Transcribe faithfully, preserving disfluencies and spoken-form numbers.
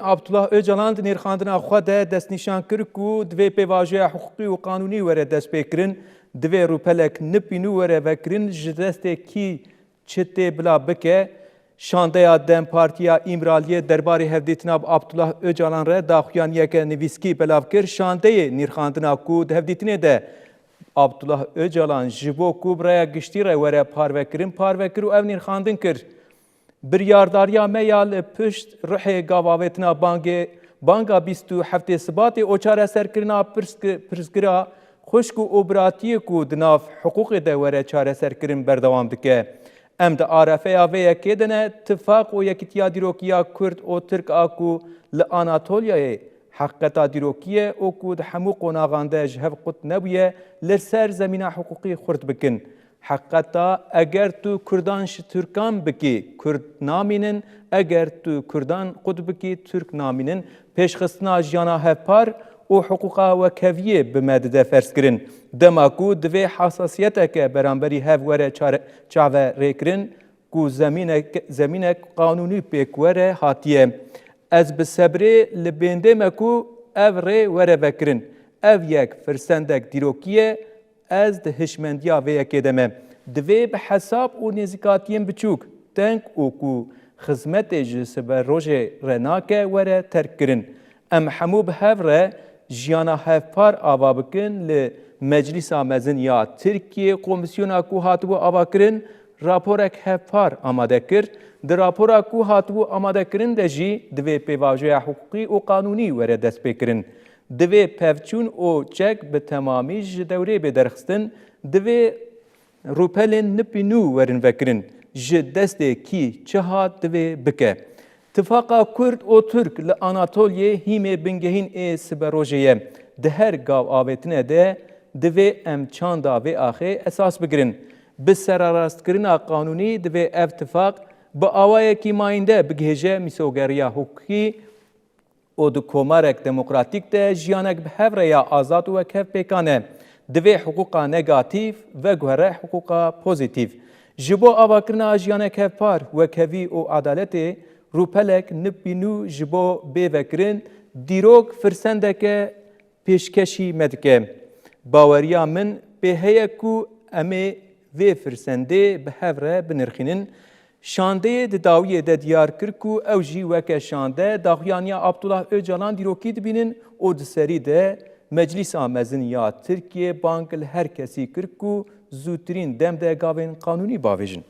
Abdullah Ocalan di nirxandina xwe de destnîşan kir ku divê pêvajoya hiqûqî û qanûnî were destpêkirin, divê rûpelek nipînû were vekirin, ji destê kî çi tê bila bike. Şandeya DEM Partiya Îmraliyê derbarê hevdîtina bi Abdullah Ocalan re daxuyaniyeke nivîskî belav kir. Şandeyê nirxandina ku di hevdîtinê de Abdullah Ocalan ji bo ku bi raya giştî re were parvekirin, parve kir û ev nirxandin kir. Biryardariya me ya li pişt rihê gavavêtina bangê, banga bîst û heftê Sibatê û çareserkirina pirsk-, pirsgira xwişk û biratiyê ku di nav hiqûqê de were çareserkirin berdewam dike. Em di arefeya vê yekê de ne, tifaq û yekîtiya dîrokiya Kurd û Tirk a ku li Anatolyayê heqîqeta dîrokî ye û ku di hemû qonaxan de ji hev qut nebûye, li ser zemîna hiqûqî xurt bikin. Heqîqeta, eger tu Kurdan ji Tirkan bikî, Kurd namînin, eger tu Kurdan qut bikî, Tirk namînin. Pêşxistina jiyana hevpar û hiqûqa wekheviyê bi me dide ferzkirin. Dema ku divê hesasiyeteke beramberî hev were çare-, çaverêkirin, ku zemînek, zemînek qanûnî pêk were hatiye. Ez bi sebrê li bêndê me ku ev rê were vekirin. Ev yek firsendek dîrokî ye, ez di hişmendiya vê yekê de me. Divê bi hesab û nêzîkatiyên biçûk, teng û ku xizmetê ji siberojê re nake were terk kirin. Em hemû bi hev re jiyana hevpar ava bikin li Meclîsa Mezin ya Tirkiyê, komîsyona ku hatibû avakirin, raporek hevpar amade kir. Di rapora ku hatibû amadekirin de jî divê pêvajoya hiqûqî û qanûnî were destpêkirin. Divê pevçûn û çek bi temamî ji dewrê bê derxistin, divê rûpelên nipî nû werin vekirin. Ji destê kî çi hat divê bike. Tifaqa Kurd û Tirk li Anatolyê hîmê bingehîn ê siberojê ye. Di her gav avêtine de divê em çanda vê axê esas bigirin. Bi serarastkirina qanûnî divê ev tifaq bi awayekî mayînde bigihêje mîsogeriya hiqûqî û di komarek demokratîk de jiyanek bi hev re ya azad û wekhev pêkan e. Divê hiqûqa negatîf veguhere hiqûqa pozîtîf. Ji bo avakirina jiyanek hevpar, wekhevî û edaletê rûpelek nipînû ji bo bê vekirin, dîrok firsendeke pêşkeşî me dike. Baweriya min pê heye ku em ê vê firsendê bi hev re binirxînin. Şandeyê di dawiyê de diyar kir ku ew jî weke şande daxuyaniya Abdullah Ocalan dîrokî dibînin û di serî de Meclîsa Mezin ya Tirkiyê bang li her kesî kir ku zûtirîn dem de gavên qanûnî bavêjin.